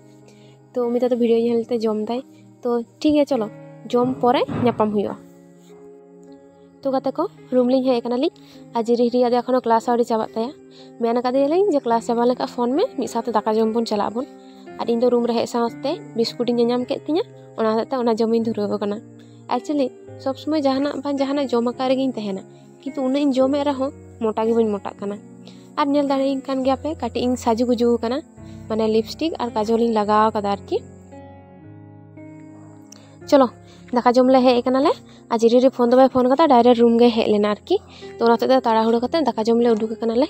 ᱛᱚ ᱩᱱᱤ ᱫᱚ ᱵᱷᱤᱰᱤᱭᱳ ᱧᱮᱞ ᱛᱮ ᱡᱚᱢ ᱫᱟᱭ᱾ ᱛᱚ ᱴᱷᱤᱠ ᱜᱮᱭᱟ, ᱪᱚᱞᱚ ᱡᱚᱢ ᱯᱚᱨᱮ ᱧᱟᱯᱟᱢ ᱦᱩᱭᱩᱜᱼᱟ᱾ ᱛᱚ ᱜᱟᱛᱮ ᱠᱚ, ᱨᱩᱢ ᱞᱤᱧ ᱦᱮᱡ ᱟᱠᱟᱱᱟᱞᱤᱧ᱾ ᱟᱨ ᱡᱤᱨᱤ ᱦᱤᱨᱤᱭᱟᱜ ᱫᱚ ᱮᱠᱷᱚᱱᱳ ᱠᱞᱟᱥ ᱟᱹᱣᱨᱤ ᱪᱟᱵᱟᱜ ᱛᱟᱭᱟ᱾ ᱢᱮᱱ ᱟᱠᱟᱫᱮᱭᱟᱞᱤᱧ ᱡᱮ ᱠᱞᱟᱥ ᱪᱟᱵᱟ ᱞᱮᱱᱠᱷᱟᱱ ᱯᱷᱳᱱ ᱢᱮ, ᱢᱤᱫ ᱥᱟᱶᱛᱮ ᱫᱟᱠᱟ ᱡᱚᱢ ᱵᱚᱱ ᱪᱟᱞᱟᱜ ᱟᱵᱚᱱ᱾ ᱟᱨ ᱤᱧ ᱫᱚ ᱨᱩᱢ ᱨᱮ ᱦᱮᱡ ᱥᱟᱶᱛᱮ ᱵᱤᱥᱠᱩᱴ ᱤᱧ ᱧᱟᱧᱟᱢ ᱠᱮᱫ ᱛᱤᱧᱟᱹ, ᱚᱱᱟ ᱦᱚᱛᱮᱡ ᱛᱮ ᱚᱱᱟ ᱡᱚᱢᱤᱧ ᱫᱷᱩᱨᱟᱹᱣ ᱟᱠᱟᱱᱟ᱾ Actually ᱥᱚᱵᱽ ᱥᱚᱢᱚᱭ ᱡᱟᱦᱟᱱᱟᱜ ᱵᱟᱝ ᱡᱟᱦᱟᱱᱟᱜ ᱡᱚᱢ ᱟᱠᱟᱫ ᱨᱮᱜᱮᱧ ᱛᱟᱦᱮᱱᱟ, ᱠᱤᱱᱛᱩ ᱩᱱᱟᱹᱜ ᱤᱧ ᱡᱚᱢᱮᱫ ᱨᱮᱦᱚᱸ ᱢᱚᱴᱟ ᱜᱮ ᱵᱟᱹᱧ ᱢᱚᱴᱟᱜ ᱠᱟᱱᱟ᱾ ᱟᱨ ᱧᱮᱞ ᱫᱟᱲᱮᱭᱟᱹᱧ ᱠᱟᱱ ᱜᱮᱭᱟ ᱯᱮ, ᱠᱟᱹᱴᱤᱡ ᱤᱧ ᱥᱟᱡᱩ ᱜᱩᱡᱩ ᱟᱠᱟᱱᱟ, ᱢᱟᱱᱮ ᱞᱤᱯᱥᱴᱤᱠ ᱟᱨ ᱠᱟᱡᱚᱞ ᱤᱧ ᱞᱟᱜᱟᱣ ᱟᱠᱟᱫᱟ ᱟᱨᱠᱤ᱾ ᱪᱚᱞᱚ, ᱫᱟᱠᱟ ᱡᱚᱢ ᱞᱮ ᱦᱮᱡ ᱟᱠᱟᱱᱟᱞᱮ᱾ ᱟᱨ ᱡᱤᱨᱤ ᱨᱮ ᱯᱷᱳᱱ ᱫᱚ ᱵᱟᱭ ᱯᱷᱳᱱ ᱠᱟᱫᱟ, ᱰᱟᱭᱨᱮᱠᱴ ᱨᱩᱢ ᱜᱮ ᱦᱮᱡ ᱞᱮᱱᱟ ᱟᱨᱠᱤ᱾ ᱛᱚ ᱚᱱᱟ ᱦᱚᱛᱮᱡ ᱛᱮ ᱛᱟᱲᱟᱦᱩᱲᱟᱹ ᱠᱟᱛᱮ ᱫᱟᱠᱟ ᱡᱚᱢ ᱞᱮ ᱩᱰᱩᱠ ᱟᱠᱟᱱᱟᱞᱮ᱾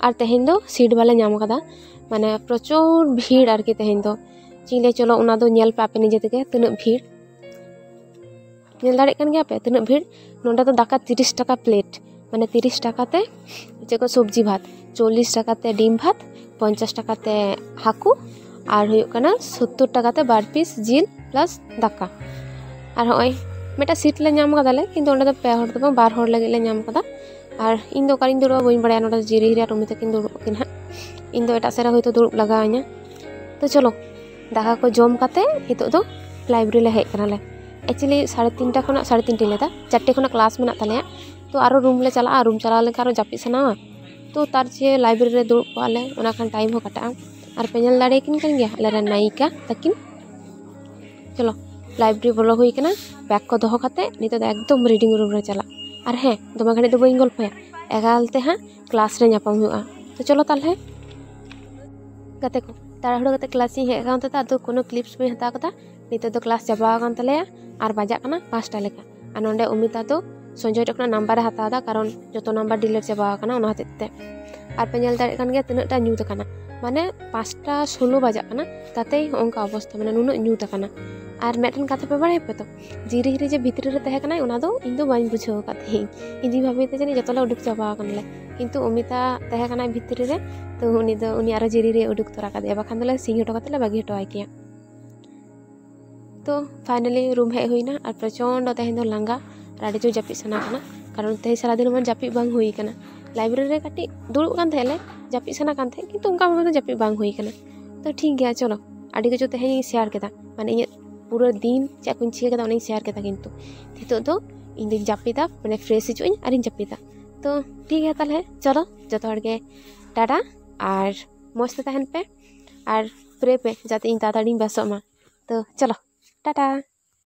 ᱟᱨ ᱛᱮᱦᱮᱧ ᱫᱚ ᱥᱤᱴ ᱵᱟᱞᱮ ᱧᱟᱢ ᱠᱟᱫᱟ, ᱢᱟᱱᱮ ᱯᱨᱚᱪᱩᱨ ᱵᱷᱤᱲ ᱟᱨᱠᱤ ᱛᱮᱦᱮᱧ ᱫᱚ᱾ ᱪᱮᱫ ᱤᱧ ᱞᱟᱹᱭᱟ, ᱪᱚᱞᱚ ᱚᱱᱟ ᱫᱚ ᱧᱮᱞ ᱯᱮ ᱟᱯᱮ ᱱᱤᱡᱮ ᱛᱮᱜᱮ ᱛᱤᱱᱟᱹᱜ ᱵᱷᱤᱲ᱾ ᱧᱮᱞ ᱫᱟᱲᱮᱭᱟᱜ ᱠᱟᱱ ᱜᱮᱭᱟ ᱯᱮ ᱛᱤᱱᱟᱹᱜ ᱵᱷᱤᱲ᱾ ᱱᱚᱸᱰᱮ ᱫᱚ ᱫᱟᱠᱟ ᱛᱤᱨᱤᱥ ᱴᱟᱠᱟ ᱯᱞᱮᱴ, ᱢᱟᱱᱮ ᱛᱤᱨᱤᱥ ᱴᱟᱠᱟ ᱛᱮ ᱪᱮᱫ ᱠᱚ ᱥᱚᱵᱽᱡᱤ ᱵᱷᱟᱛ, ᱪᱚᱞᱞᱤᱥ ᱴᱟᱠᱟ ᱛᱮ ᱰᱤᱢ ᱵᱷᱟᱛ, ᱯᱚᱧᱪᱟᱥ ᱴᱟᱠᱟ ᱛᱮ ᱦᱟᱹᱠᱩ, ᱟᱨ ᱦᱩᱭᱩᱜ ᱠᱟᱱᱟ ᱥᱳᱛᱛᱳᱨ ᱴᱟᱠᱟ ᱛᱮ ᱵᱟᱨ ᱯᱤᱥ ᱡᱤᱞ ᱯᱞᱟᱥ ᱫᱟᱠᱟ᱾ ᱟᱨ ᱦᱚᱸᱜᱼᱚᱭ ᱢᱤᱫᱴᱟᱝ ᱥᱤᱴ ᱞᱮ ᱧᱟᱢ ᱠᱟᱫᱟᱞᱮ, ᱠᱤᱱᱛᱩ ᱚᱸᱰᱮ ᱫᱚ ᱯᱮ ᱦᱚᱲ ᱫᱚ ᱵᱟᱝ, ᱵᱟᱨ ᱦᱚᱲ ᱞᱟᱹᱜᱤᱫ ᱞᱮ ᱧᱟᱢ ᱠᱟᱫᱟ᱾ ᱟᱨ ᱤᱧ ᱫᱚ ᱚᱠᱟᱨᱤᱧ ᱫᱩᱲᱩᱵᱼᱟ ᱵᱟᱹᱧ ᱵᱟᱲᱟᱭᱟ, ᱱᱚᱰᱮ ᱡᱤᱨᱤ ᱦᱤᱨᱤ ᱟᱨ ᱩᱢᱤᱛᱟ ᱠᱤᱱ ᱫᱩᱲᱩᱵ ᱠᱤᱱ ᱦᱟᱸᱜ᱾ ᱤᱧ ᱫᱚ ᱮᱴᱟᱜ ᱥᱮᱫ ᱨᱮ ᱦᱳᱭᱛᱳ ᱫᱩᱲᱩᱵ ᱞᱟᱜᱟᱣ ᱤᱧᱟ᱾ ᱛᱚ ᱪᱚᱞᱚ, ᱫᱟᱠᱟ ᱠᱚ ᱡᱚᱢ ᱠᱟᱛᱮ ᱱᱤᱛᱚᱜ ᱫᱚ ᱞᱟᱭᱵᱨᱮᱨᱤ ᱞᱮ ᱦᱮᱡ ᱠᱟᱱᱟᱞᱮ᱾ ᱮᱠᱪᱩᱭᱮᱞᱤ ᱥᱟᱲᱮ ᱛᱤᱱᱴᱟ ᱠᱷᱚᱱᱟᱜ, ᱥᱟᱲᱮ ᱛᱤᱱᱴᱟᱧ ᱞᱟᱹᱭᱫᱟ, ᱪᱟᱨᱴᱮ ᱠᱷᱚᱱᱟᱜ ᱠᱞᱟᱥ ᱢᱮᱱᱟᱜ ᱛᱟᱞᱮᱭᱟ᱾ ᱛᱚ ᱟᱨᱚ ᱨᱩᱢ ᱞᱮ ᱪᱟᱞᱟᱜᱼᱟ, ᱨᱩᱢ ᱪᱟᱞᱟᱣ ᱞᱮᱱᱠᱷᱟᱱ ᱟᱨᱚ ᱡᱟᱹᱯᱤᱫ ᱥᱟᱱᱟᱣᱟ᱾ ᱛᱚ ᱛᱟᱨ ᱪᱮ ᱞᱟᱭᱵᱨᱮᱨᱤ ᱨᱮ ᱫᱩᱲᱩᱵ ᱠᱚᱜᱼᱟ ᱞᱮ, ᱚᱱᱟ ᱠᱷᱟᱱ ᱴᱟᱭᱤᱢ ᱦᱚᱸ ᱠᱟᱴᱟᱜᱼᱟ᱾ ᱟᱨ ᱯᱮ ᱧᱮᱞ ᱫᱟᱲᱮᱭᱟᱠᱤᱱ ᱠᱟᱱ ᱜᱮᱭᱟ ᱟᱞᱮᱨᱮᱱ ᱱᱟᱭᱤᱠᱟ ᱛᱟᱹᱠᱤᱱ᱾ ᱪᱚᱞᱚ, ᱞᱟᱭᱵᱨᱮᱨᱤ ᱵᱚᱞᱚ ᱦᱩᱭ ᱠᱟᱱᱟ᱾ ᱵᱮᱜᱽ ᱠᱚ ᱫᱚᱦᱚ ᱠᱟᱛᱮ ᱱᱤᱛᱚᱜ ᱫᱚ ᱮᱠᱫᱚᱢ ᱨᱤᱰᱤᱝ ᱨᱩᱢ ᱨᱮ ᱪᱟᱞᱟᱜ᱾ ᱟᱨ ᱦᱮᱸ, ᱫᱚᱢᱮ ᱜᱷᱟᱹᱲᱤᱡ ᱫᱚ ᱵᱟᱹᱧ ᱜᱚᱞᱯᱚᱭᱟ, ᱮᱠᱟᱞ ᱛᱮ ᱦᱟᱸᱜ ᱠᱞᱟᱥ ᱨᱮ ᱧᱟᱯᱟᱢ ᱦᱩᱭᱩᱜᱼᱟ᱾ ᱛᱚ ᱪᱚᱞᱚ ᱛᱟᱦᱞᱮ᱾ ᱜᱟᱛᱮ ᱠᱚ, ᱛᱟᱲᱟᱦᱩᱲᱟᱹ ᱠᱟᱛᱮ ᱠᱞᱟᱥ ᱤᱧ ᱦᱮᱡ ᱟᱠᱟᱱ ᱛᱮ ᱟᱫᱚ ᱠᱳᱱᱳ ᱠᱞᱤᱯᱥ ᱵᱟᱹᱧ ᱦᱟᱛᱟᱣ ᱠᱟᱫᱟ᱾ ᱱᱤᱛᱚᱜ ᱫᱚ ᱠᱞᱟᱥ ᱪᱟᱵᱟ ᱟᱠᱟᱱ ᱛᱟᱞᱮᱭᱟ ᱟᱨ ᱵᱟᱡᱟᱜ ᱠᱟᱱᱟ ᱯᱟᱸᱪᱴᱟ ᱞᱮᱠᱟ᱾ ᱟᱨ ᱱᱚᱰᱮ ᱩᱢᱤᱛᱟ ᱫᱚ ᱥᱚᱧᱡᱚᱭ ᱴᱷᱮᱱ ᱠᱷᱚᱱᱟᱜ ᱱᱟᱢᱵᱟᱨᱮ ᱦᱟᱛᱟᱣ ᱮᱫᱟ, ᱠᱟᱨᱚᱱ ᱡᱚᱛᱚ ᱱᱟᱢᱵᱟᱨ ᱰᱤᱞᱤᱴ ᱪᱟᱵᱟ ᱟᱠᱟᱱᱟ ᱚᱱᱟ ᱦᱚᱛᱮᱡ ᱛᱮ᱾ ᱟᱨ ᱯᱮ ᱧᱮᱞ ᱫᱟᱲᱮᱭᱟᱜ ᱠᱟᱱ ᱜᱮᱭᱟ ᱛᱤᱱᱟᱹᱜ ᱴᱟ ᱧᱩᱛ ᱟᱠᱟᱱᱟ, ᱢᱟᱱᱮ ᱯᱟᱸᱪᱴᱟ ᱥᱳᱞᱳ ᱵᱟᱡᱟᱜ ᱠᱟᱱᱟ, ᱛᱟᱛᱮᱭ ᱦᱚᱸᱜᱼᱚ ᱱᱚᱝᱠᱟ ᱚᱵᱚᱥᱛᱟ, ᱢᱟᱱᱮ ᱱᱩᱱᱟᱹᱜ ᱧᱩᱛ ᱟᱠᱟᱱᱟ᱾ ᱟᱨ ᱢᱤᱫᱴᱮᱱ ᱠᱟᱛᱷᱟ ᱯᱮ ᱵᱟᱲᱟᱭᱟ ᱯᱮ ᱛᱚ, ᱡᱤᱨᱤ ᱦᱤᱨᱤ ᱡᱮ ᱵᱷᱤᱛᱨᱤ ᱨᱮ ᱛᱟᱦᱮᱸ ᱠᱟᱱᱟᱭ, ᱚᱱᱟ ᱫᱚ ᱤᱧ ᱫᱚ ᱵᱟᱹᱧ ᱵᱩᱡᱷᱟᱹᱣ ᱟᱠᱟᱫ ᱛᱟᱦᱮᱸᱫ᱾ ᱤᱧ ᱫᱩᱧ ᱵᱷᱟᱵᱤᱭᱮᱫ ᱛᱟᱦᱮᱸ ᱡᱟᱹᱱᱤᱡ ᱡᱚᱛᱚ ᱞᱮ ᱩᱰᱩᱠ ᱪᱟᱵᱟ ᱟᱠᱟᱱᱟᱞᱮ, ᱠᱤᱱᱛᱩ ᱚᱢᱤᱛᱟ ᱛᱟᱦᱮᱸ ᱠᱟᱱᱟᱭ ᱵᱷᱤᱛᱨᱤ ᱨᱮ, ᱛᱚ ᱩᱱᱤ ᱫᱚ, ᱩᱱᱤ ᱟᱨᱚ ᱡᱤᱨᱤ ᱨᱮ ᱩᱰᱩᱠ ᱛᱚᱨᱟ ᱠᱟᱫᱮᱭᱟ, ᱵᱟᱠᱷᱟᱱ ᱫᱚᱞᱮ ᱥᱤᱧ ᱦᱚᱴᱚ ᱠᱟᱛᱮ ᱞᱮ ᱵᱟᱹᱜᱤ ᱦᱚᱴᱚ ᱟᱭ ᱠᱮᱭᱟ᱾ ᱛᱚ finally ᱨᱩᱢ ᱦᱮᱡ ᱦᱩᱭᱱᱟ ᱟᱨ ᱯᱨᱚᱪᱚᱱᱰᱚ ᱛᱮᱦᱮᱧ ᱫᱚ ᱞᱟᱸᱜᱟ ᱟᱨ ᱟᱹᱰᱤ ᱡᱳᱨ ᱡᱟᱹᱯᱤᱫ ᱥᱟᱱᱟ ᱠᱟᱱᱟ, ᱠᱟᱨᱚᱱ ᱛᱮᱦᱮᱧ ᱥᱟᱨᱟᱫᱤᱱ ᱢᱟ ᱡᱟᱹᱯᱤᱫ ᱵᱟᱝ ᱦᱩᱭ ᱠᱟᱱᱟ᱾ ᱞᱟᱭᱵᱨᱮᱨᱤ ᱨᱮ ᱠᱟᱹᱴᱤᱡ ᱫᱩᱲᱩᱵ ᱠᱟᱱ ᱛᱟᱦᱮᱸ ᱞᱮ, ᱡᱟᱹᱯᱤᱫ ᱥᱟᱱᱟ ᱠᱟᱱ ᱛᱟᱦᱮᱸᱫ, ᱠᱤᱱᱛᱩ ᱚᱱᱠᱟ ᱵᱷᱟᱵᱮ ᱫᱚ ᱡᱟᱹᱯᱤᱫ ᱵᱟᱝ ᱦᱩᱭ ᱠᱟᱱᱟ᱾ ᱛᱚ ᱴᱷᱤᱠ ᱜᱮᱭᱟ, ᱪᱚᱞᱚ, ᱟᱹᱰᱤ ᱠᱤᱪᱷᱩ ᱛᱮᱦᱮᱧ ᱤᱧ ᱥᱮᱭᱟᱨ ᱠᱮᱫᱟ, ᱢᱟᱱᱮ ᱤᱧᱟᱹᱜ ᱯᱩᱨᱟᱹ ᱫᱤᱱ ᱪᱮᱫ ᱠᱚᱧ ᱪᱤᱠᱟᱹ ᱠᱮᱫᱟ ᱚᱱᱟᱧ ᱥᱮᱭᱟᱨ ᱠᱮᱫᱟ᱾ ᱠᱤᱱᱛᱩ ᱱᱤᱛᱚᱜ ᱫᱚ ᱤᱧ ᱫᱚᱧ ᱡᱟᱹᱯᱤᱫᱟ, ᱢᱟᱱᱮ ᱯᱷᱨᱮᱥ ᱦᱤᱡᱩᱜ ᱟᱹᱧ ᱟᱨᱤᱧ ᱡᱟᱹᱯᱤᱫᱟ᱾ ᱛᱚ ᱴᱷᱤᱠ ᱜᱮᱭᱟ ᱛᱟᱦᱞᱮ, ᱪᱚᱞᱚ ᱡᱚᱛᱚ ᱦᱚᱲ ᱜᱮ ᱴᱟᱴᱟ ᱟᱨ ᱢᱚᱡᱽ ᱛᱮ ᱛᱟᱦᱮᱱ ᱯᱮ ᱟᱨ ᱯᱨᱮ ᱯᱮ ᱡᱟᱛᱮ ᱤᱧ ᱛᱟᱲᱟᱛᱟᱲᱤᱧ ᱵᱮᱥᱚᱜ ᱢᱟ᱾ ᱛᱚ ᱪᱚᱞᱚ, ᱴᱟᱴᱟ᱾